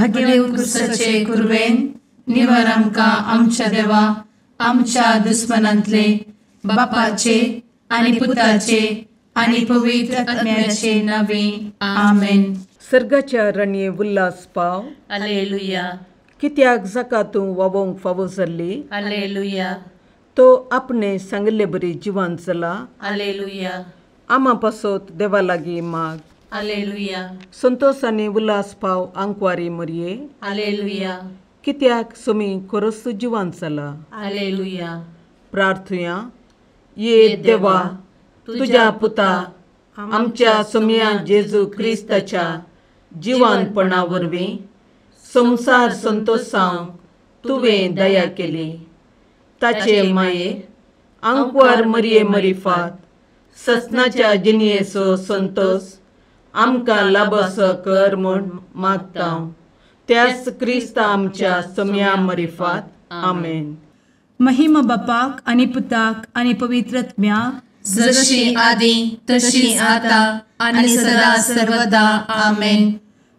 भगेवन क्रिस्ताचे कुरवेन निवार आमकां आमच्या देवा आमच्या दुस्मनांतले बापाचे आनी पुताचे आनी पवित्र आत्म्याचे नावे आमेन. सर्गाच्या रणये उल्हास पाव. हालेलुया. कित्याक जाका तूं वावोंक फावो जाल्ली. हालेलुया. तो आपणे सांगिल्ले बरी जिवान जाला. हालेलुया. आमा पासत देवा लागीं माग. हालेलुया. संतोष आनी उल्हास पाव आंकवारी मरये. हालेलुया. कित्याक सोमी खरोच जिवान जाला. हालेलुया. प्रार्थुया. ये देवा तुज्या पुता आमच्या सोमया जेजू क्रिस्ताच्या जिवानपणा वरवीं संवसार संतोषांक तुवें दया केली. ताचे माये आंकवार मरये मरिफात ससनाच्या जिणयेचो संतोष आमकां लाभसो कर म्हूण मागता त्याच क्रिस्ता आमच्या सोमया मरिफात. आमेन. महिमा बापाक आनी पुताक आनी पवित्र आत्म्याक, जशी आदी तशी आता आनी सदा सर्वदा. आमेन.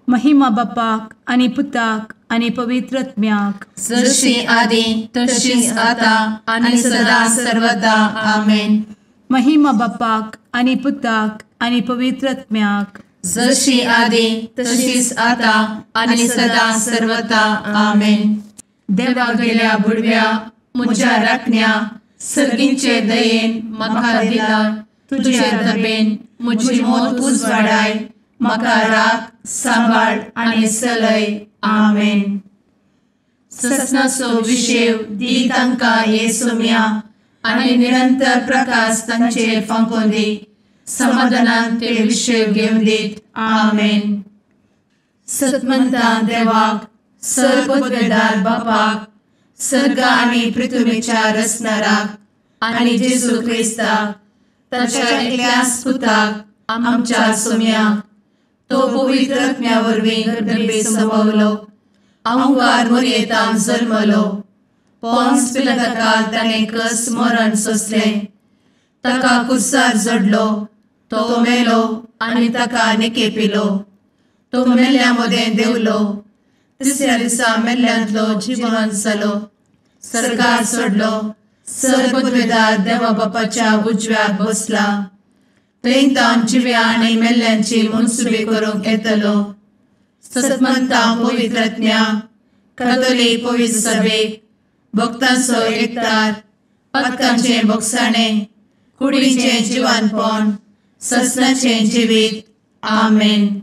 महिमा बापाक आनी पुताक आनी पवित्र आत्म्याक, जशी आदी तशी आता आनी सदा सर्वदा. आमेन. महिमा बापाक आनी पुताक आनी पवित्र आत्म्याक, जशी आदी तशीच आता आनी सदा सर्वदा. आमेन. देवा गेल्या बुडव्या म्हज्या राखण्या सर्गींचे दयेन म्हाका दिला तुजे दबेन म्हजी मोत उजवाडाय म्हाका राख सांबाळ आनी सलय. आमेन. ससनाचो विशेव दी तांकां हे सोम्या आनी निरंतर प्रकाश तांचेर फांकोवन दी. समाधानान ते विशेव घेवन दीत. आमेन. सतमंता देवाक सर्वपदवेदार बापाक सर्ग आनी पृथ्वीच्या रचणाराक आनी जेजू क्रिस्ताक ताच्या एकल्याच पुताक आमच्या सोम्याक तो पवित्र आत्म्या वरवीं गर्भे संभवलो आंकार मोरयेतान जल्मलो पोन्स पिलाताकाल ताणें कस मरण सोंसलें ताका कुर्सार जडलो तो मेलो आनी ताका निकेपिलो तो मेल्ल्या मदें देंवलो तिसऱ्या दिसा मेल्ल्यांतलो जिवन जालो सर्गार सोडलो सर्वपदवेदार देवा बापाच्या उजव्याक बसला थंय तावन जिव्या आनी मेल्ल्यांची मनसुबी करूंक येतलो. सतमंता पवित्र आत्म्या कातोलीक पवित्र सभेक भक्तांचो एकतार पातकांचें भोगसाणें कुडीचें जिवानपण ससनाचें जिवीत. आमेन.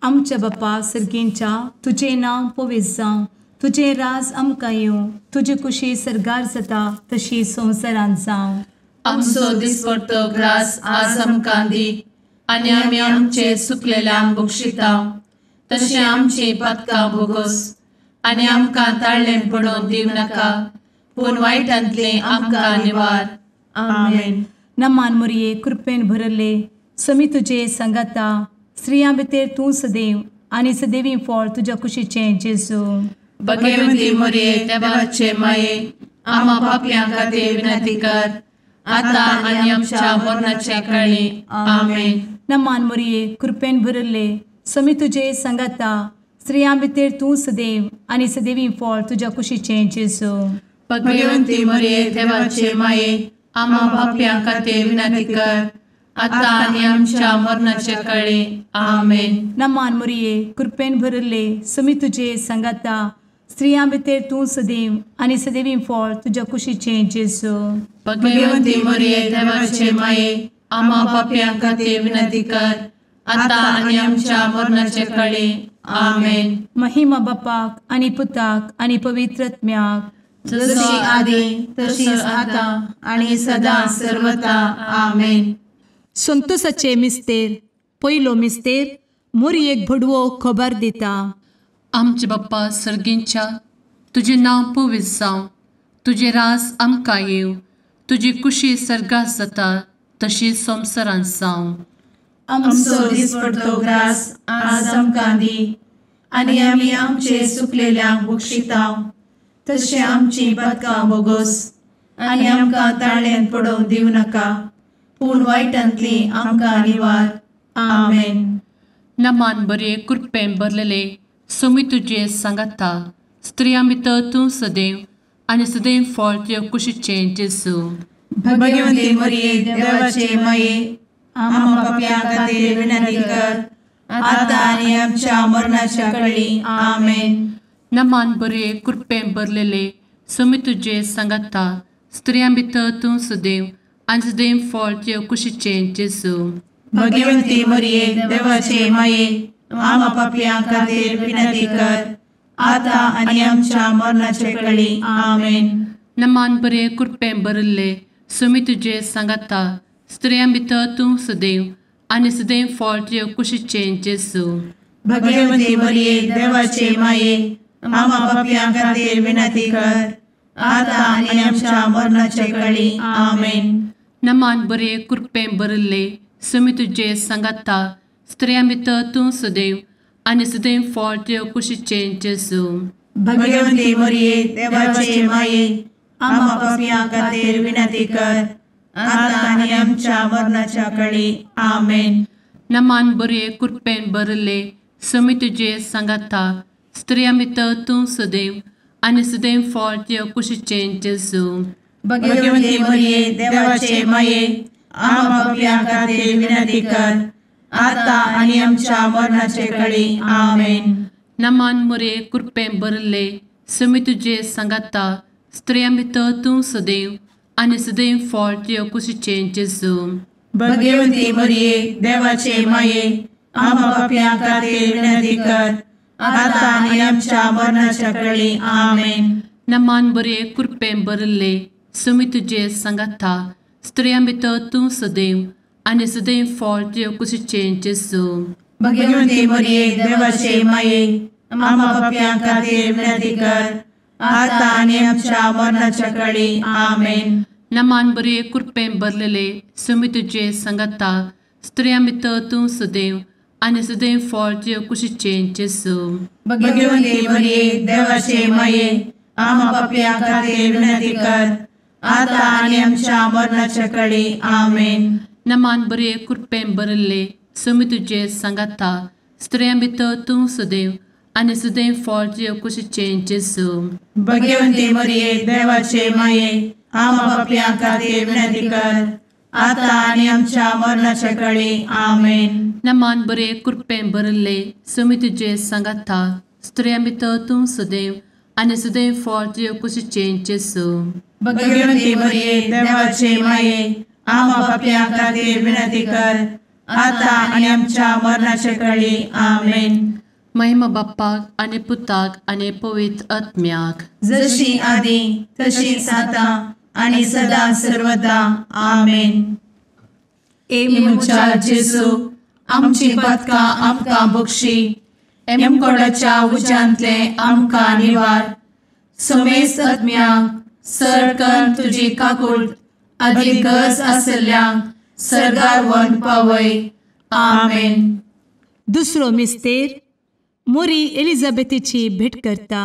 आमच्या बापा सर्गींच्या तुजें नांव पवित्र जावं, तुजें राज आमकां येवं, तुजी कुशी सर्गार जाता तशी संवसारांत जावं. आमचो दिसपडतो ग्रास आज आमकां दी आनी आमी आमचे सुकलेल्यांक बक्षिता तशें आमची पातकां भोगोस आनी आमकां ताळ्ळें पडोवन दिवं नाका पूण वायटांतलें आमकां निवार. आमेन. नमान मोरये कृपेन भरले समी तुजे सांगाता स्त्रियां भितर तूं सदैव आनी सदैवी फळ तुज्या कुशीचें जेजू. भगवंती मोरये देवाचे माये आमा पापयां खातीर विनंती कर आता आनी आमच्या मरणाच्या काळी. आमेन. नमान मोरये कृपेन भरले समी तुजे सांगाता स्त्रियां भितर तूं सदैव आनी सदैवी फळ तुज्या कुशीचें जेजू. भगवंती मोरये देवाचे माये आमा पापयां खातीर विनंती कर आता आनी आमच्या मरणाच्या काळी. आमेन. नमान मोरये कृपेन भरले समी तुजे सांगाता स्त्रियां भितर तूं सदैव आनी सदैवी फळ तुज्या कुशीचें जेजू. भगवंती मोरये देवाचे माये आमा पापयां खातीर विनंती कर आता आनी आमच्या मरणाच्या काळी. आमेन. महिमा बापाक आनी पुताक आनी पवित्र आत्म्याक, जशी आदी तशीच आता आनी सदा सर्वता. आमेन. संतोषाचे मिस्तेर पयलो मिस्तेर मोरयेक भडवो खबर दिता. आमचे बाप्पा सर्गींच्या तुजें नांव पवित्र जावं, तुजें राज आमकां येवं, तुजी कुशी सर्गात जाता तशी संवसारांत जावं. आमचो दिसपडतो ग्रास आज आमकां दी आनी आमी आमचे सुकलेल्यांक बक्षिता तशें आमची पातकां भोगोस आनी आमकां ताळ्ळेंत पडोवंक दिवं नाका पूण वायटांतली आमकां निवार. आमेन. नमान बरे कृपेन भरलेले सोमी तुजे सांगाता, स्त्रियां भितर तूं सदैव आनी सदैव फळ तुज्या कुशीचें जेजू। भगवती मरिये देवाचे माये, आम्हा पाप्यां खातीर विनंती कर, आता आनी आमच्या मरणाच्या कळी। आमेन। नमान बरे कृपेन भरलेले, सोमी तुजे सांगाता, स्त्रियां भितर तूं सदैव आनी सदैव फळ तुज्या कुशीचें जेजू। भगवती मरिये देवाचे माये, आम्हा पाप्यां खातीर विनंती कर, आता आनी आमच्या मरणाच्या कळी। आमेन। नमान बरे कृपेन भरलेले, सोमी तुजे सांगाता, स्त्रियां भितर तूं सदैव आनी सदैव फळ तुज्या कुशीचें जेजू। भगवती मरिये देवाचे माये, आम्हा पाप्यां खातीर विनंती कर, आता आनी आमच्या मरणाच्या कळी। आमेन। नमान बरे कृपेन भरलेले, सोमी तुजे सांगाता, स्त्रियां भितर तूं सदैव आनी सदैव फळ तुज्या कुशीचें जेजू। भगवती मरिये देवाचे माये, आम्हा पाप्यां खातीर विनंती कर, आता आनी आमच्या मरणाच्या कळी। आमेन। नमान बरे कृपेन भरलेले, सोमी तुजे सांगाता, स्त्रियां भितर तूं सदैव आनी सदैव फळ तुज्या कुशीचें जेजू। भगवती मरिये देवाचे माये, आम्हा पाप्यां खातीर विनंती कर, आता आनी आमच्या मरणाचे कळी। आमेन। नमान मरिये कृपेन भरलेले, सोमी तुजे सांगाता, स्त्रियां भितर तूं सदैव आनी सदैव फळ तुज्या कुशीचें जेजू। भगवती मरिये देवाचे माये, आम्हा पाप्यां खातीर विनंती कर, आता आनी आमच्या मरणाच्या कळी। आमेन। नमान बरे कृपेन भरलेले, सोमी तुजे सांगाता, स्त्रियां भितर तूं सदैव आनी सदैव फळ तुज्या कुशीचें जेजू। भगवती मरिये देवाचे माये, आम्हा पाप्यां खातीर विनंती कर, आता आनी आमच्या मरणाच्या कळी। आमेन। नमान बरे कृपेन भरलेले, सोमी तुजे सांगाता, स्त्रियां भितर तूं सदैव आनी सदैव फळ तुज्या कुशीचें जेजू। भगवती मरिये देवाचे माये, आम्हा पाप्यां खातीर विनंती कर, आता आनी आमच्या मरणाच्या कळी। आमेन। नमान बरे कृपेन भरलेले, सोमी तुजे सांगाता, स्त्रियां भितर तूं सदैव आनी सदैव फळ तुज्या कुशीचें जेजू। भगवती मरिये देवाचे माये, आम्हा पाप्यां खातीर विनंती कर, आता आनी आमच्या मरणाच्या कळी। आमेन। नमान बरे कृपेन भरलेले, सोमी तुजे सांगाता, स्त्रियां भितर तूं सदैव आनी सदैव फळ तुज्या कुशीचें जेजू। भगवती मरिये देवाचे माये, आम्हा पाप्यां खातीर विनंती कर, आता आनी आमच्या मरणाच्या कळी। आमेन। महिमा बाप्पाक आनी पुताक आनी पवित्र आत्म्याक, जशी आदी तशीच आता आनी सदा सर्वदा। आमेन। ए म्हज्या जेजू, आमची पातकां आमकां बक्षी, एमकोडाच्या उज्यांतले आमकां निवार, समेस्त आत्म्यांक सरकन तुजी काकूट आदी गरज आशिल्ल्यांक सर्गार व्हरून पावय। आमेन। दुसरो मिस्तेर मोरी एलिझाबेथीची भेट करता।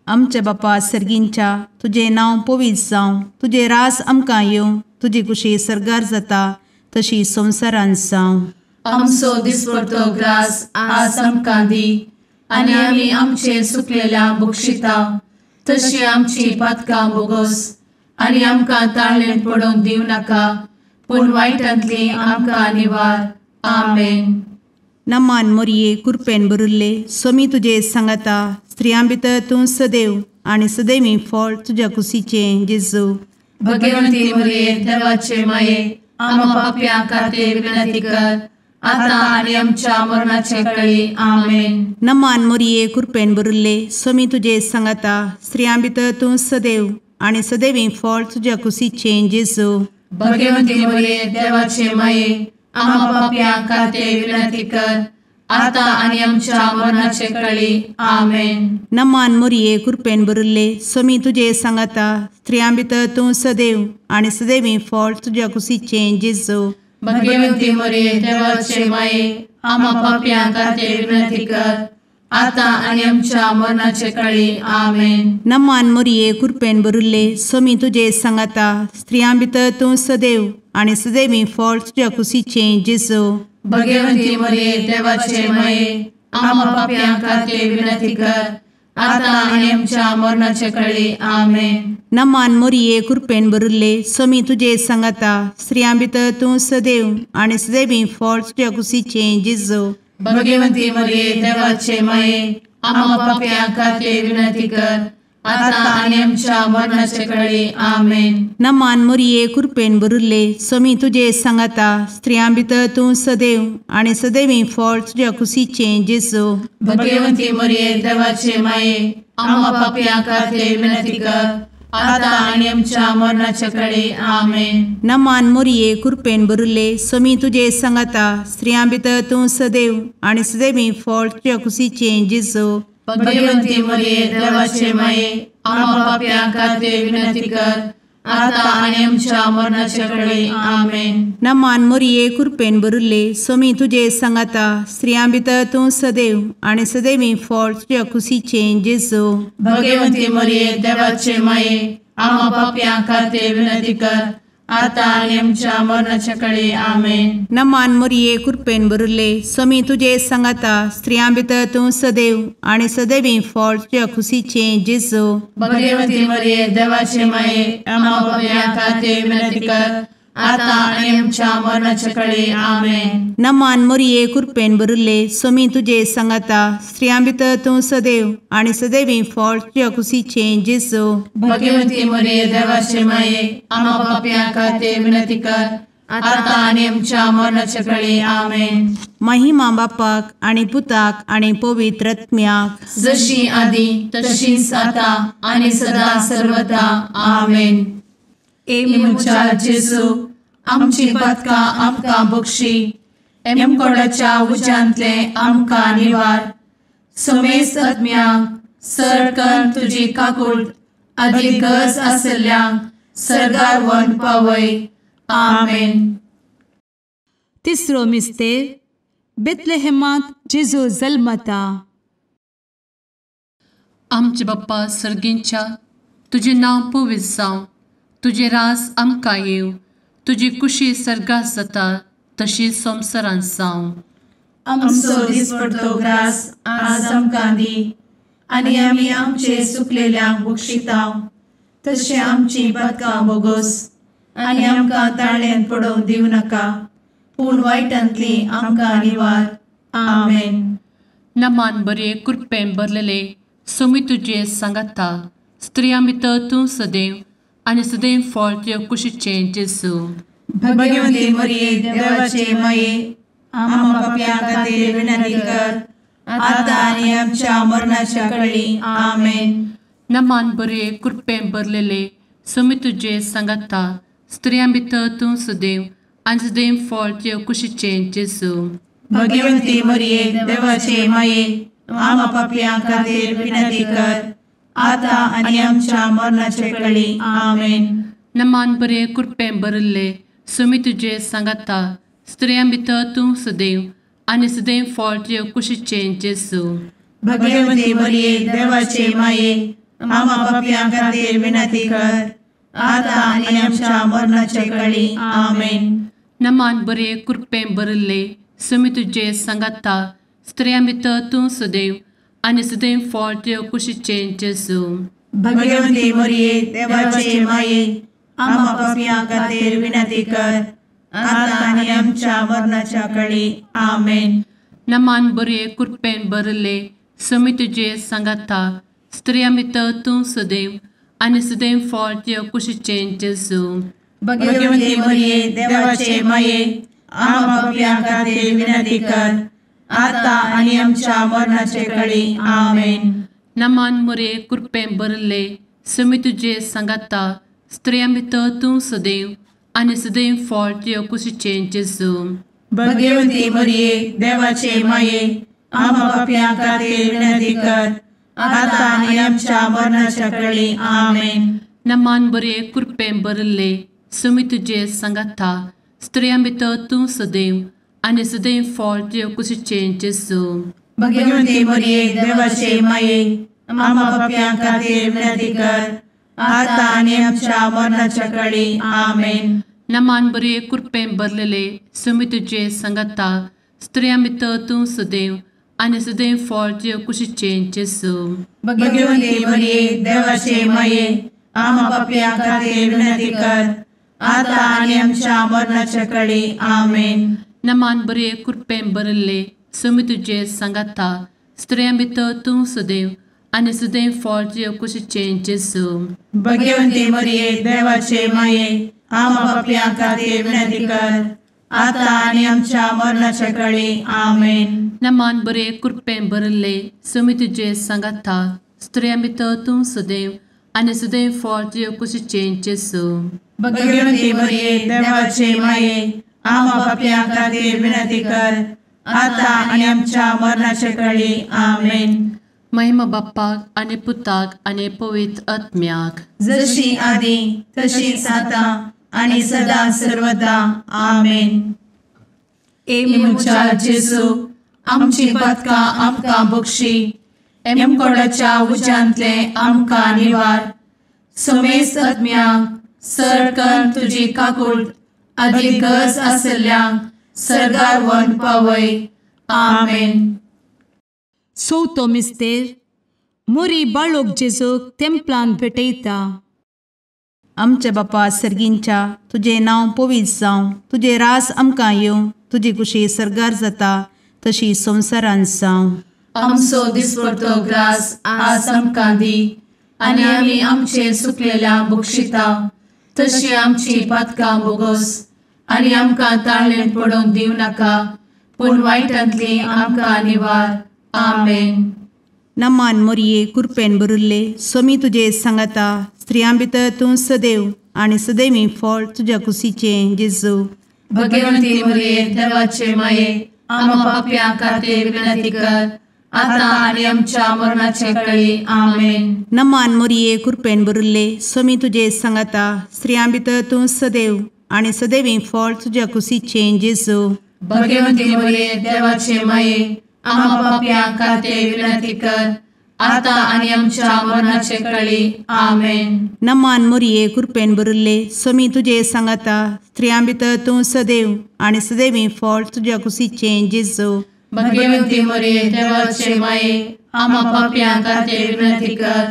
आमच्या बापा सर्गींच्या, तुजें नांव पवित्र जावं, तुजें रास आमकां येवं, तुजी कुशी सर्गार जाता तशी संवसारांत जावं। आमचो दिसपडतो ग्रास आज आमकां दी, आनी आमी आमचे सुकलेल्या बक्षिता तशी आमची पातकां बोगोस, आनी आमकां ताळेन पडोवंक दिवं नाका, पूण वायटांतली आमकां निवार। आमेन। नमान मोरये कृपेन भरिल्ले, सोमी तुजे सांगाता, स्त्रियां भितर तूं सदैव आनी सदैवी फळ तुज्या कुशीचें जेजू। भगवंती मोरये देवाचे माये, आम्हा पाप्यां खातीर विनंती कर, आता आनी आमच्या मरणाचे कळी। आमेन। नमान मोरये कृपेन भरिल्ले, सोमी तुजे सांगाता, स्त्रियां भितर तूं सदैव आनी सदैवी फळ तुज्या कुशीचें जेजू। भगवंती मोरये देवाचे माये, आम्हा पाप्यां खातीर विनंती कर, आता आनी आमच्या मरणाचे कळी। आमेन। नमान मोरये कृपेन भरिल्ले, सोमी तुजे सांगाता, स्त्रियां भितर तूं सदैव आनी सदैवी फळ तुज्या कुशीचें जेजू। भगवंती मोरये देवाचे माये, आम्हा पाप्यां खातीर विनंती कर, आता आनी आमच्या मरणाचे कळी। आमेन। नमान मोरये कृपेन भरिल्ले, सोमी तुजे सांगाता, स्त्रियां भितर तूं सदैव आनी सदैवी फळ तुज्या कुशीचें जेजू। भगवंती मोरये देवाचे माये, आमा पापयां खातीर विनंती कर आतां आनी आमच्या मरणाचे कळी. आमेन. नमान मोरये कृपेन भरिल्ले स्वामी तुजे सांगाता, स्त्रियां भितर तूं सदैव आनी सदैवी फळ तुज्या कुशीचें जेजू. भगवंती मरिये देवाचे माये आमा पापयां खातीर विनंती कर आतां आनी आमच्या मरणाचे कळी. आमेन. नमान मोरये कृपेन भरिल्ले स्वामी तुजे सांगाता, स्त्रियां भितर तूं सदैव आनी सदैवी फळ तुज्या कुशीचें जेजू. भगवंती मरिये देवाचे माये आमा पापयां खातीर विनंती कर आतां आनी आमच्या मरणाचे कळी. आमेन. नमान मोरये कृपेन भरिल्ले स्वामी तुजे सांगाता, स्त्रियां भितर तूं सदैव आनी सदैवी फळ तुज्या कुशीचें जेजू. भगवंती मरिये देवाचे माये आमा पापयां खातीर विनंती कर आतां आनी आमच्या मरणाचे कळी. आमेन. नमान मोरये कृपेन भरिल्ले स्वामी तुजे सांगाता, स्त्रियां भितर तूं सदैव आनी सदैवी फळ तुज्या कुशीचें जेजू. भगवंती मरिये देवाचे माये आमा पापयां खातीर विनंती कर आतां आनी आमच्या मरणाचे कळी. आमेन. नमान मोरये कृपेन भरिल्ले स्वामी तुजे सांगाता, स्त्रियां भितर तूं सदैव आनी सदैवी फळ तुज्या कुशीचें जेजू. भगवंती मरिये देवाचे माये आमा पापयां खातीर विनंती कर आतां आनी आमच्या मरणाचे कळी. आमेन. नमान मोरये कृपेन भरिल्ले स्वामी तुजे सांगाता, स्त्रियां भितर तूं सदैव आनी सदैवी फळ तुज्या कुशीचें जेजू. भगवंती मरिये देवाचे माये आमा पापयां खातीर विनंती कर आतां आनी आमच्या मरणाचे कळी. आमेन. महिमा बापाक आनी पुताक आनी पवित्र आत्म्याक, जशी आदी तशीच आतां आनी सदा सर्वदा. आमेन. ए म्हज्या जेजू आमची पातकां आमकां बक्षी, एमकोडाच्या उज्यांतले आमकां निवार, समेस्त आत्म्यांक सरकन तुजी काकूट आदी गरज आसल्ल्यांक सर्गार व्हरून पावय. आमेन. तिसरो मिस्तेर बेथलेहेमांत जेजू जल्मता. आमचे बाप्पा सर्गींच्या, तुजें नांव पवित्र जावं, तुजें राज आमकां येवं, तुजी कुशी सर्गात जाता तशी संवसारांत जावं. आमचो दिसपडतो ग्रास आज आमकां दी आनी आमी आमचे सुकलेल्यांक बक्षिता तशें आमची पातकां बोगोस आनी आमकां ताळ्यान पडोवंक दिवं नाका, पूण वायटांतली आमकां निवार. आमेन. नमान बरे कृपेन भरलेले स्वामी तुजे सांगाता, स्त्रियां भितर तूं सदैव आनी सदैव फळ तुज्या कुशीचें जेजू. भगवंती मरिये देवाचे माये आमा पापयां खातीर विनंती कर आतां आनी आमच्या मरणाच्या कळी. आमेन. नमान बरे कृपेन भरलेले स्वामी तुजे सांगाता, स्त्रियां भितर तूं सदैव आनी सदैव फळ तुज्या कुशीचें जेजू. भगवंती मरिये देवाचे माये आमा पापयां खातीर विनंती कर आतां आनी आमच्या मरणाचे कळी. आमेन. नमान बरे कृपेन भरिल्ले स्वामी तुजे सांगाता, स्त्रियां भितर तूं सदैव आनी सदैव फळ तुज्या कुशीचें जेजू. भगवंती मरिये देवाचे माये आमा पापयां खातीर विनंती कर आतां आनी आमच्या मरणाचे कळी. आमेन. नमान बरे कृपेन भरिल्ले स्वामी तुजे सांगाता, स्त्रियां भितर तूं सदैव आनी सदैव फळ तुज्या कुशीचें जेजू. भगवंती मरिये देवाचे माये आमा पापयां खातीर विनंती कर आतां आनी आमच्या मरणाच्या कळी. आमेन. नमान बरे कृपेन भरिल्ले स्वामी तुजे सांगाता, स्त्रियां भितर तूं सदैव आनी सदैव फळ तुज्या कुशीचें जेजू. भगवंती मरिये देवाचे माये आमा पापयां खातीर विनंती कर आतां आनी आमच्या मरणाचे कळी. आमेन. नमान मोरे कृपेन भरिल्ले स्वामी तुजे सांगाता, स्त्रियां भितर तूं सदैव आनी सदैव फळ तुज्या कुशीचें जेजू. भगवंती मरिये देवाचे माये आमा पापयां खातीर विनंती कर आतां आनी आमच्या मरणाच्या कळी. आमेन. नमान बरे कृपेन भरिल्ले स्वामी तुजे सांगाता, स्त्रियां भितर तूं सदैव आनी सदैव फळ तुज्या कुशीचें जेजू. भगवंती मरिये देवाचे माये आमा पापयां खातीर विनंती कर आतां आनी आमच्या मरणाच्या कळी. आमेन. नमान बरे कृपेन भरलेले स्वामी तुजे सांगाता, स्त्रियां भितर तूं सदैव आनी सदैव फळ तुजे कुशीचें जेजू. भगवंती मरिये देवाचे माये, आमा पापयां खातीर विनंती कर, आतां आनी आमच्या मरणाच्या कळी. आमेन. नमान बरे कृपेन भरिल्ले, स्वामी तुजे सांगाता, स्त्रियां भितर तूं सदैव आनी सदैव फळ तुजे कुशीचें जेजू. भगवंती मरिये देवाचे माये, आमा पापयां खातीर विनंती कर, आतां आनी आमच्या मरणाच्या कळी. आमेन. नमान बरे कृपेन भरिल्ले, स्वामी तुजे सांगाता, स्त्रियां भितर तूं सदैव आनी सदैव फळ तुजे कुशीचें जेजू. भगवंती मरिये देवाचे माये, आमा पापयां खातीर विनंती कर, आतां आनी आमच्या मरणाच्या कळी. आमेन. महिमा बाप्पाक आनी पुताक आनी पवित्र आत्म्याक, जशी आदी तशीच आतां आनी सदा सर्वदा. आमेन. ए म्हज्या जेजू, आमची पातकां आमकां बक्षी, एमकोडाच्या उज्यांतले आमकां निवार, समेस्त आत्म्यांक सरकन तुजी काकूट आदी गरज आसल्ल्यांक सर्गार व्हरून पावय. आमेन. चवथो मिस्तेर. मोरी बाळोक जेजूक तेंपलान भेटयता. आमच्या बापा सर्गींच्या, तुजें नांव पवित्र जावं, तुजें राज आमकां येवं, तुजी कुशी सर्गार जाता तशी संवसारांत जावं. आमचो दिसपडतो ग्रास आज आमकां दी, आनी आमी आमचे सुकलेल्या बक्षिता तशी आमची पातकां बोगोस, आनी आमकां ताळेन पडोवंक दिवं नाका, पूण वायटांतली आमकां निवार. आमेन. नमान मोरये कुरपेन भरिल्ले, स्वामी तुजे सांगाता, स्त्रियां भितर तूं सदैव आनी सदैवी फळ तुज्या कुशीचें जेजू. भगवंती मरिये देवाचे माये, आमा पापयां खातीर विनंती कर, आतां आनी आमच्या मरणाचे कळी. आमेन. नमान मोरये कुरपेन भरिल्ले, स्वामी तुजे सांगाता, स्त्रियां भितर तूं सदैव आनी सदैवी फळ तुज्या कुशीचें जेजू. भगवंती मरिये देवाचे माये, आमा पापयां खातीर विनंती कर, आतां आनी आमच्या मरणाचे कळी. आमेन. नमान मोरये कुरपेन भरिल्ले, स्वामी तुजे सांगाता, स्त्रियां भितर तूं सदैव आनी सदैवी फळ तुज्या कुशीचें जेजू. भगवंती मरिये देवाचे माये, आमा पापयां खातीर विनंती कर,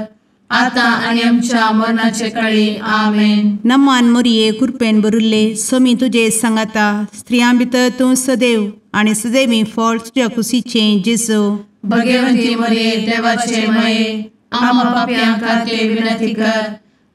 आतां आनी आमच्या मरणाचे कळी. आमेन. नमान मोरये कुरपेन भरिल्ले, स्वामी तुजे सांगाता, स्त्रियां भितर तूं सदैव आनी सदैवी फळ तुज्या कुशीचें जेजू. भगवंती मरिये देवाचे माये, आमा पापयां खातीर विनंती कर,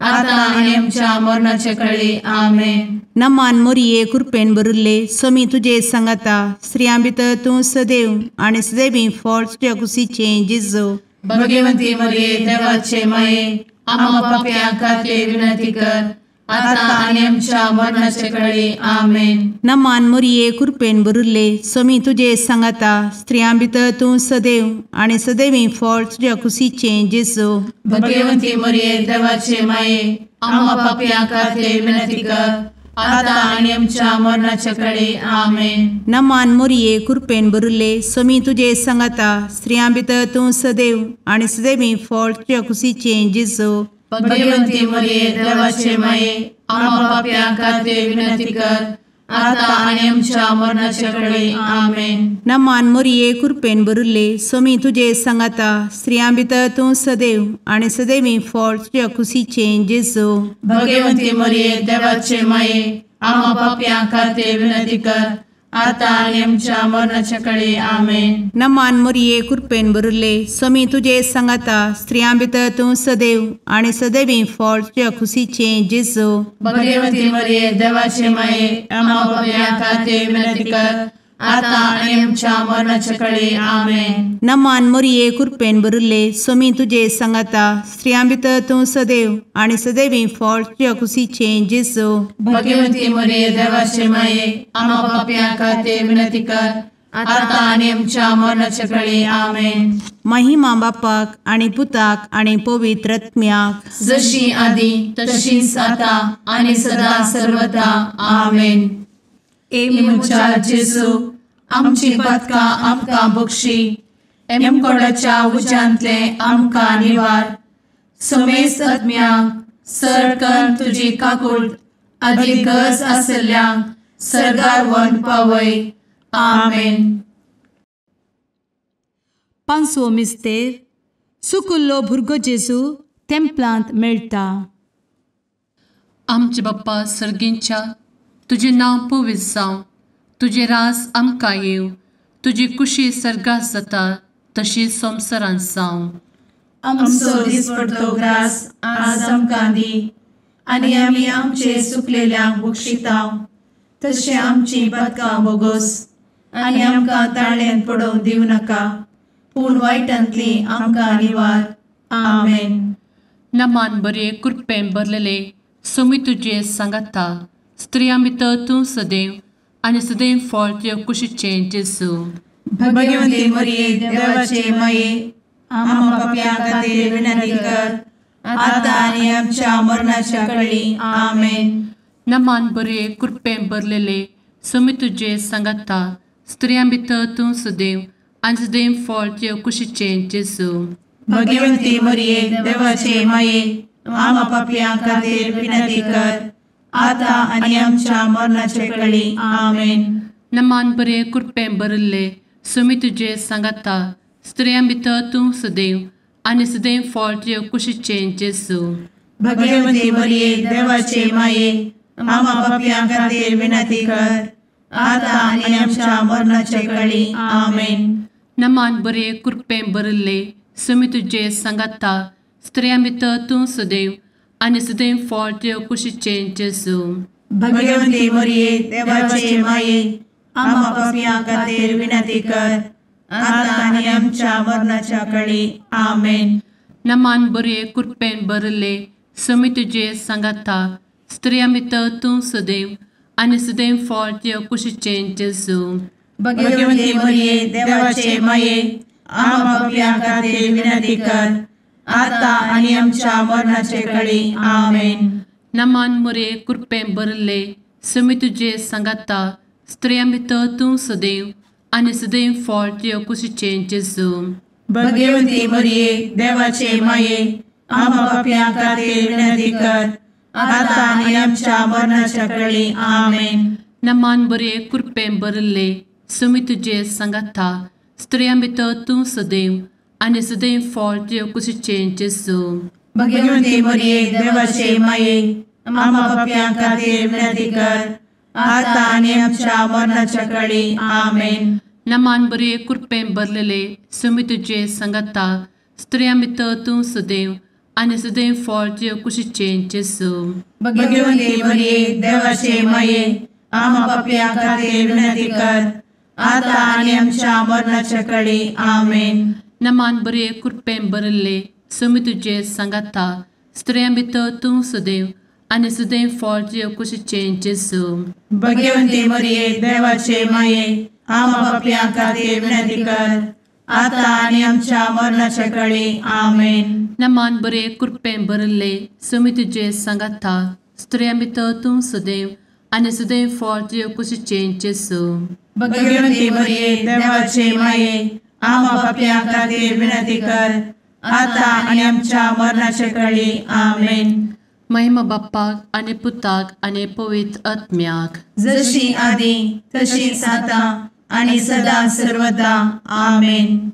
आतां आनी आमच्या मरणाचे कळी. आमेन. नमान मोरये कुरपेन भरिल्ले, स्वामी तुजे सांगाता, स्त्रियां भितर तूं सदैव आनी सदैवी फळ तुज्या कुशीचें जेजू. भगवंती मरिये देवाचे माये, आमा पापयां खातीर विनंती कर, आतां आनी आमच्या मरणाचे कळी. आमेन. नमान मोरये कुरपेन भरिल्ले, स्वामी तुजे सांगाता, स्त्रियां भितर तूं सदैव आनी सदैवी फळ तुज्या कुशीचें जेजू. भगवंती मरिये देवाचे माये, आमा पापयां खातीर विनंती कर, आतां आनी आमच्या मरणाचे कळी. आमेन. नमान मोरये कुरपेन भरिल्ले, स्वामी तुजे सांगाता, स्त्रियां भितर तूं सदैव आनी सदैवी फळ तुज्या कुशीचें जेजू. भगवंती मरिये देवाचे माये, आमा पापयां खातीर विनंती कर, आतां आनी आमच्या मरणाचे कळी. आमेन. नमान मोरये कुरपेन भरिल्ले, स्वामी तुजे सांगाता, स्त्रियां भितर तूं सदैव आनी सदैवी फळ तुज्या कुशीचें जेजू. भगवंती मरिये देवाचे माये, आमा पापयां खातीर विनंती कर, आतां आनी आमच्या मरणाचे कळी. आमेन. नमान मोरये कुरपेन भरिल्ले, स्वामी तुजे सांगाता, स्त्रियां भितर तूं सदैव आनी सदैवी फळ तुज्या कुशीचें जेजू. भगवंती मरिये देवाचे माये, आमा पापयां खातीर विनंती कर, आतां आनी आमच्या मरणाचे कळी. आमेन. नमान मोरये कुरपेन भरिल्ले, स्वामी तुजे सांगाता, स्त्रियां भितर तूं सदैव आनी सदैवी फळ तुज्या कुशीचें जेजू. भगवंती मरिये देवाचे माये, आमा पापयां खातीर विनंती कर, आतां आनी आमच्या मरणाचे कळी. आमेन. महिमा बापाक आनी पुताक आनी पवित्र आत्म्याक, जशी आदी तशीच आतां आनी सदा सर्वदा. आमेन. ए म्हज्या जेजू, आमची पातकां आमकां बक्षी, एमकोडाच्या उज्यांतले आमकां निवार, समेस्त आत्म्यांक सरकन तुजी काकूट आदी गरज आसल्ल्यांक सर्गार व्हरून पावय. आमेन. पांचवो मिस्तेर सुकुल्लो भुरगो जेजू तेंपलांत मेळटा. आमचे बाप्पा सर्गींच्या, तुजें नांव पवित्र जावं, तुजें राज आमकां येवं, तुजी कुशी सर्गात जाता तशी संवसारांत जावं. आमचो दिसपडतो ग्रास आज आमकां दी आनी आमी आमचे सुकलेल्यांक बक्षिता तशें आमची पातकां बोगोस आनी आमकां ताळ्यांत पडोवंक दिवं नाका, पूण वायटांतली आमकां निवार. आमेन. नमान बरे कृपेन भरलेले सोमी तुजे सांगाता, स्त्रियां भितर तूं सदैव आनी सदैव फळ तुजे कुशीचें जेजू. भगवती मरिये देवाचे माये, आम्हा पाप्यां खातीर विनंती कर आतां आनी आमच्या मरणाच्या कळी. आमेन. नमान बरे कृपेन भरलेले सोमी तुजे सांगाता, स्त्रियां भितर तूं सदैव आनी सदैव फळ तुजे कुशीचें जेजू. भगवती मरिये देवाचे माये, आम्हा पाप्यां खातीर विनंती कर आतां आनी आमच्या मरणाच्या कळी. आमेन. नमान बरे कृपेन भरिल्ले सोमी तुजे सांगाता, स्त्रियां भितर तूं सदैव आनी सदैव फळ तुजे कुशीचें जेजू. भगवती मरिये देवाचे माये, आम्हा पाप्यां खातीर विनंती कर आतां आनी आमच्या मरणाच्या कळी. आमेन. नमान बरे कृपेन भरिल्ले सोमी तुजे सांगाता, स्त्रियां भितर तूं सदैव आनी सदैव फळ तुजे कुशीचें जेजू. भगवती मरिये देवाचे माये, आम्हा पाप्यां खातीर विनंती कर आतां आनी आमच्या मरणाच्या कळी. आमेन. नमान बरे कृपेन भरिल्ले सोमी तुजे सांगाता, स्त्रियां भितर तूं सदैव आनी सदैव फळ तुजे कुशीचें जेजू. भगवती मरिये देवाचे माये, आम्हा पाप्यां खातीर विनंती कर आतां आनी आमच्या मरणाचे कळी. आमेन. नमान मरिये कृपेन भरिल्ले सोमी तुजे सांगाता, स्त्रियां भितर तूं सदैव आनी सदैव फळ तुजे कुशीचें जेजू. भगवती मरिये देवाचे माये, आम्हा पाप्यां खातीर विनंती कर आतां आनी आमच्या मरणाच्या कळी. आमेन. नमान बरे कृपेन भरिल्ले सोमी तुजे सांगाता, स्त्रियां भितर तूं सदैव आनी सदैव फळ तुजे कुशीचें जेजू. भगवती मरिये देवाचे माये, आम्हा पाप्यां खातीर विनंती कर आतां आनी आमच्या मरणाच्या कळी. आमेन. नमान बरे कृपेन भरलेले सोमी तुजे सांगाता, स्त्रियां भितर तूं सदैव आनी सदैव फळ तुजे कुशीचें जेजू. भगवती मरिये देवाचे माये, आम्हा पाप्यां खातीर विनंती कर आतां आनी आमच्या मरणाच्या कळी. आमेन. नमान बरे कृपेन भरिल्ले सोमी तुजे सांगाता, स्त्रियां भितर तूं सदैव आनी सदैव फळ तुजे कुशीचें जेजू. भगवती मरिये देवाचे माये, आम्हा पाप्यां खातीर विनंती कर आतां आनी आमच्या मरणाच्या कळी. आमेन. नमान बरे कृपेन भरिल्ले सोमी तुजे सांगाता, स्त्रियां भितर तूं सदैव आनी सदैव फळ तुजे कुशीचें जेजू. भगवती मरिये देवाचे माये, आम्हा पाप्यां खातीर विनंती कर आतां आनी आमच्या मरणाच्या कळी. आमेन. महिमा बाप्पाक आनी पुताक आनी पवित्र आत्म्याक, जशी आदी तशीच आतां आनी सदा सर्वदा. आमेन.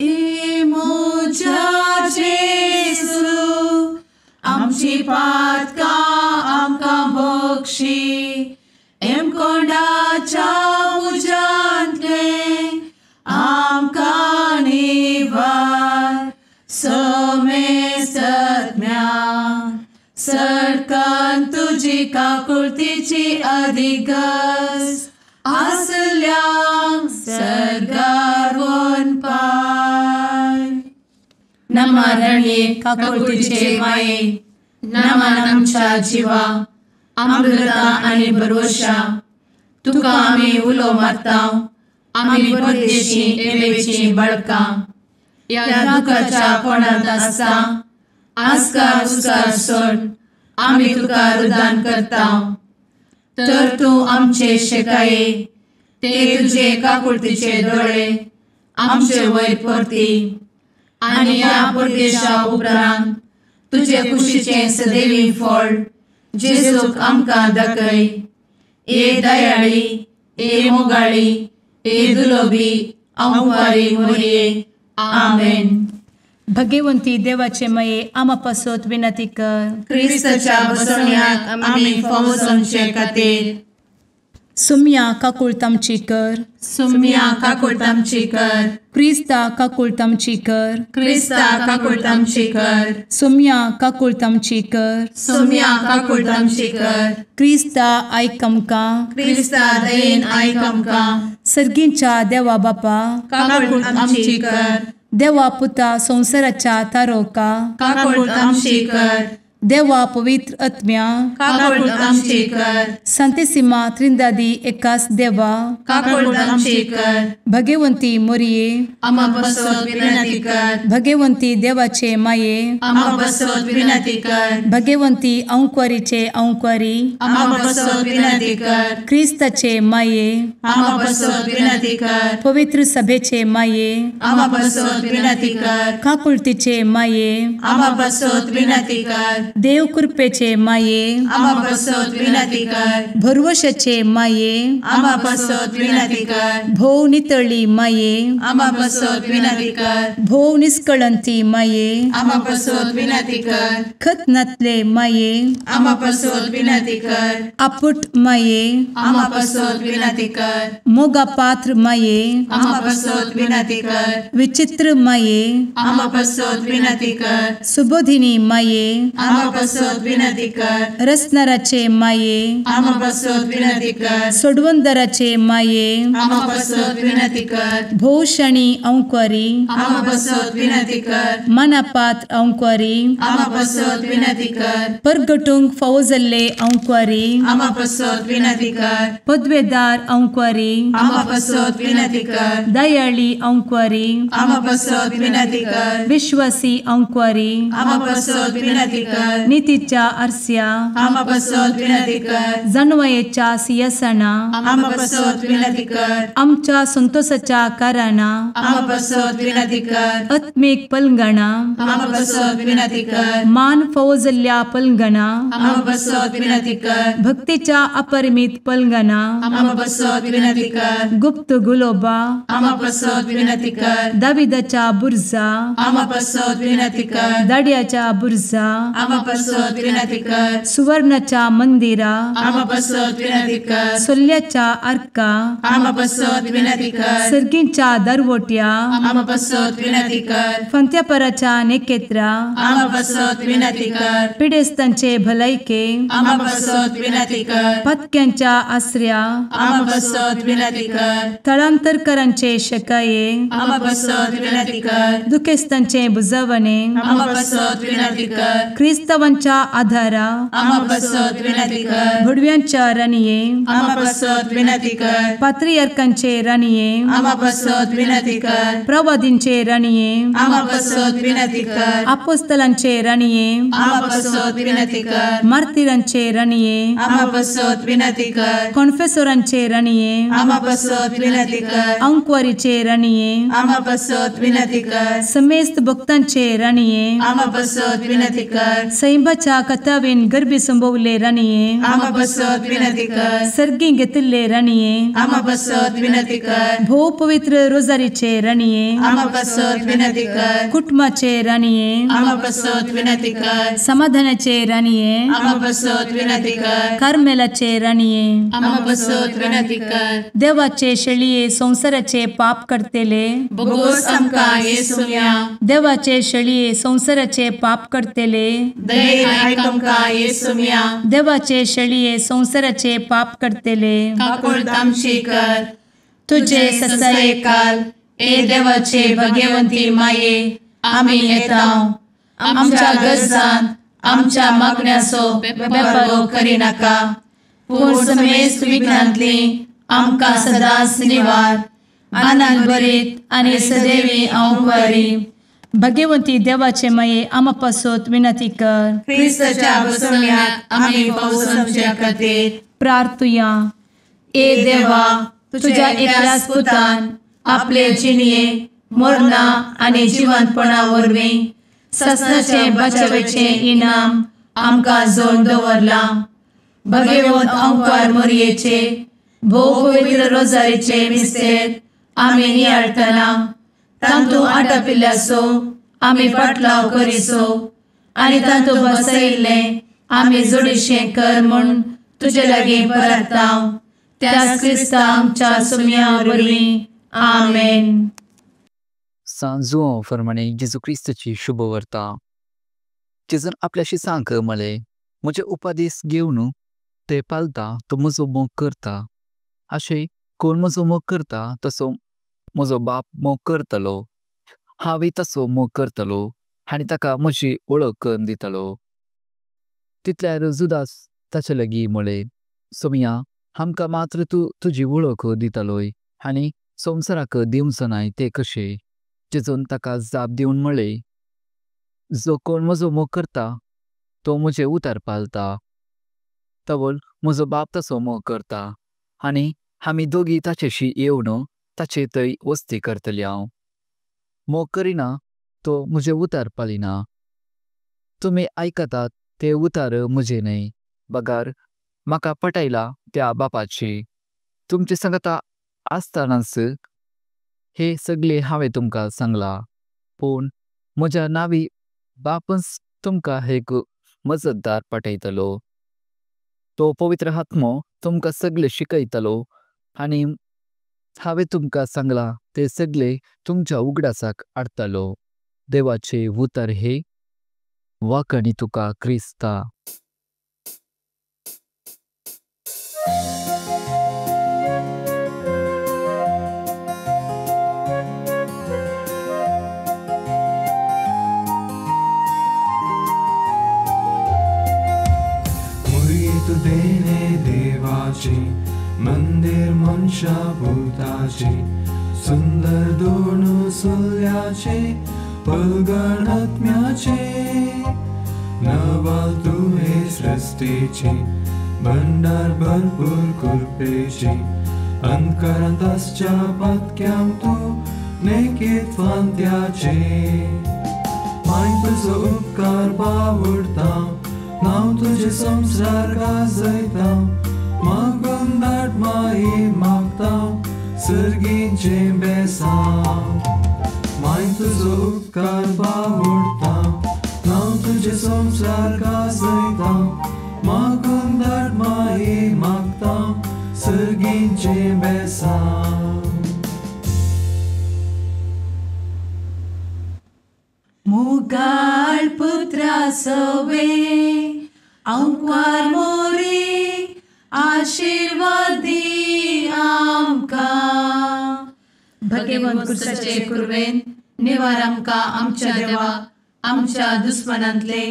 ए म्हज्या जेजू, आमची पातकां आमकां बक्षी, एमकोंडाच्या उज्यांतलें आमकां निवार, समेस्तज्ञा सरकान तुजी काकुळतीची अधिगस आसल्यांक सर्गार वनपाय. नमरणे काकुळतीचे माये, नमन आमच्या जिवा, अमृता आनी भरवशा, तुका आमी उलो मारता, आमी परदेशी एवेची बळकां, ह्या दुखाच्या कोणांत आसता आस्कार उस्कार सोड आमी तुका रुदान करता, तर तूं आमचे शेकाये ते तुजे काकुळतीचे दोळे आमचे वयर परती आनी ह्या परदेशा उपरांत तुजे कुशीचें सदैवी फळ जेजूक आमकां दाखय. ए दयाळी, ए मोगाळी, ए दुलोबी आंवकारी मोरये. आमेन. भगवंती देवाचे माये आमा पासत विनंती कर. क्रिस्ताच्या बसवण्याक आमी फावो जावचे खातीर. सुम्या काकुळट आमची कर. सुम्या काकुळट आमची कर. क्रिस्ता काकुळट आमची कर. क्रिस्ता काकुळट आमची कर. सुम्या काकुळट आमची कर. सुम्या काकुळट आमची कर. क्रिस्ता आयक आमकां. क्रिस्ता दयेन आयक आमकां. सर्गींच्या देवा बापा काकुळट आमची कर. देवा पुता संवसाराच्या तारोका काकुळट आमची कर. देवा पवित्र आत्म्या काकुळट आमची कर. संतेसिमा त्रिंदादी एकास देवा काकुळट आमची कर. भगवंती मोरये आमा पासत विनंती कर. भगवंती देवाचे माये आमा पासत विनंती कर. भगवंती अंकुरीचे अंकुरी आमा पासत विनंती कर. क्रिस्ताचे माये आमा पासत विनंती कर. पवित्र सभेचे माये आमा पासत विनंती कर. काकुळतीचे माये आमा पासत विनंती कर. देव कृपेचे माये आमा पासत विनंती कर. भरवशाचे माये आमा पासत विनंती कर. भोव नितळी माये आमा पासत विनंती कर. भोव निष्कळंती माये आमा पासत विनंती कर. खत नातले माये आमा पासत विनंती कर. आपुट माये आमा पासत विनंती कर. मोगा पात्र माये आमा पासत विनंती कर. विचित्र माये आमा पासत विनंती कर. सुबोधिनी माये आमा पासत विनंती कर. रसनाराचे माये आमा पासत विनंती कर. सोडवंदराचे माये आमा पासत विनंती कर. भोवशणी अंकुरी आमा पासत विनंती कर. मनापात्र अंकुरी आमा पासत विनंती कर. परगटूंक फावो जाल्ले अंकुरी आमा पासत विनंती कर. पदवेदार अंकुरी आमा पासत विनंती कर. दयाळी अंकुरी आमा पासत विनंती कर. विश्वासी अंकुरी आमा पासत विनंती कर. नितीच्या आरस्या आमा पासत विनंती कर. जानवयेच्या सिंहासना आमा पासत विनंती कर. आमच्या संतोषाच्या कारणा आमा पासत विनंती कर. आत्मीक पलंगणा आमा पासत विनंती कर. मान फावो जाल्ल्या पलंगणा आमा पासत विनंती कर. भक्तीच्या अपरिमित पलंगणा आमा पासत विनंती कर. गुप्त गुलोबा आमा पासत विनंती कर. दाविदाच्या बुर्जा आमा पासत विनंती कर. दाड्याच्या बुर्जा आमा पासत विनंती कर. सुवर्णाच्या मंदिरा आमा पासत विनंती कर. सोल्ल्याच्या आर्का आमा पासत विनंती कर. सर्गींच्या दरवट्या आमा पासत विनंती कर. फंत्यापराच्या नेकेत्रा आमा पासत विनंती कर. पिडेस्तांचे भलायके आमा पासत विनंती कर. पत्क्यांच्या आसऱ्या आमा पासत विनंती कर. थळांतरकरांचे शकाये आमा पासत विनंती कर. दुखेस्तांचे बुजवणे आमा पासत विनंती कर. क्रिस्तावांच्या आधारा आमा पासत विनंती कर. भुडव्यांच्या राणये आमा पासत विनंती कर. पात्रियार्कांचे राणये आमा पासत विनंती कर. प्रवादींचे राणये आमा पासत विनंती कर. आपोस्तलांचे राणये आमा पासत विनंती कर. मार्तिरांचे राणये आमा पासत विनंती कर. कॉन्फेसोरांचे राणये आमा पासत विनंती कर. अंकुवारीचे राणये आमा पासत विनंती कर. समेस्त भक्तांचे राणये आमा पासत विनंती कर. सैंबाच्या कथावेन गर्भी संभवले राणये आमा पासत विनंती कर. सर्गी घेतिल्ले राणये आमा पासत विनंती कर. भोव पवित्र रोजारीचे राणये आमा पासत विनंती कर. कुटुंबाचे राणये आमा पासत विनंती कर. समाधानाचे राणये आमा पासत विनंती कर. कार्मेलाचे राणये आमा पासत विनंती कर. देवाचे शेळये संवसाराचे पाप करतेले बोगोस आमकां येसुम्या देवाचे शेळये संवसाराचे पाप करतेले दयेन आयक आमकां येसुम्या देवाचे शेळये संवसाराचे पाप करतेले काकुळट आमची कर. तुझे ससायेकाल ए देवाचे भगवंती माये आमी येता आमच्या गरजान आमच्या मागण्याचो बेपारो करिनाका पूण समेस्त विघ्नांतली आमकां सदांच निवार आनंद भरीत आनी सदैवी अंकुरी. भगवंती देवाचे माये आमा पासत विनंती कर. क्रिस्ताच्या बसवण्याक आमी फावो जावचे खातीर प्रार्थुया. ए देवा तुझ्या एकल्याच पुतान आपले जिणये मरणा आनी जिवंतपणा वरवीं ससनाचें बचावेचें इनाम आमकां जोडून दवरलां. भगवंत अंकार मोरयेचे भोव पवित्र रोजारीचे मिस्तेर आमी नियाळटना तांतू आटापिल्ल्याचो आमी पाटलाव करिसो आनी तांतू बसयिल्लें आमी जोडीशें कर म्हूण तुजे लागीं परता त्याच क्रिस्ता आमच्या सुम्या वरवीं. आमेन. सांत जुवांव फर्माणे जेजू क्रिस्ताची शुभवार्ता. जेजून आपल्या शिसांक म्हळें, म्हजे उपदेश घेवन ते पालता तो म्हजो मोग करता। अशें कोण म्हजो मोग करता तसो म्हजो बाप मोग करतलो, हांवय तसो मोग करतलो आनी ताका म्हजी वळख करून दितलो। तितल्यार जुदास ताचे लागीं म्हळें, सोम्या आमकां मात्र तूं तुजी वळख दितलोय आनी संवसाराक दिवचोनाय तें कशें? जेजून ताका जाप दिवन म्हळें, जो कोण म्हजो मोग करता तो म्हजें उतर पालता, तवळ म्हजो बाप तसो मोग करता आनी आमी दोगी ताचेशी येवन ताचे थंय वस्ती करतल्यांव। मोग करिना तो म्हजें उतर पालिना। तुमी आयकतात ते उतर म्हजें न्हय, बगर म्हाका पठायला त्या बापाचे। तुमचे संगता आसतनाच हे सगळे हांवें तुमकां सांगला, पण म्हज्या नांवी बापच तुमकां एक मजतदार पठायतलो। तो पवित्र आत्मो तुमकां सगळे शिकयतलो आनी हांवें तुमकां सांगला ते सगळे तुमच्या उगडासाक हाडतलो। देवाचे उतर हे वाखाणी तुका क्रिस्ता। देवाचे मंदिर मनशा भूताचे सुंदर दोन सुल्याचे पलगण आत्म्याचे नवाल तुवे सृष्टीचे भंडार भरपूर कृपेचे अंतकरांत आसच्या पातक्यांक तूं नेकीत फांत्याचे माय तुजो उपकार बावडता नांव तुजें संवसार गाजयता मागून धाड माई मागता सर्गीचें बेसांव माय तुजो उपकार बावडता नांव तुजें संवसार गाजयता मागून धाड माई मागता सर्गीचें बेसांव. मुगाळ पुत्रा सवे आंकवार मोरी आशीर्वाद दी आमकां. भगवंत कुर्साचे कुर्वेन निवार आमकां आमच्या देवा आमच्या दुस्मनांतले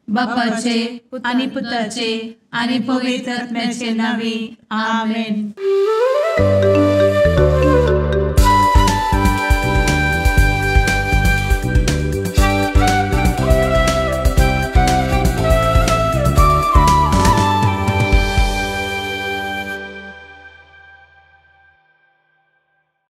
बापाचे आनी पुताचे आनी पवित्र आत्म्याचे नांवी. आमेन.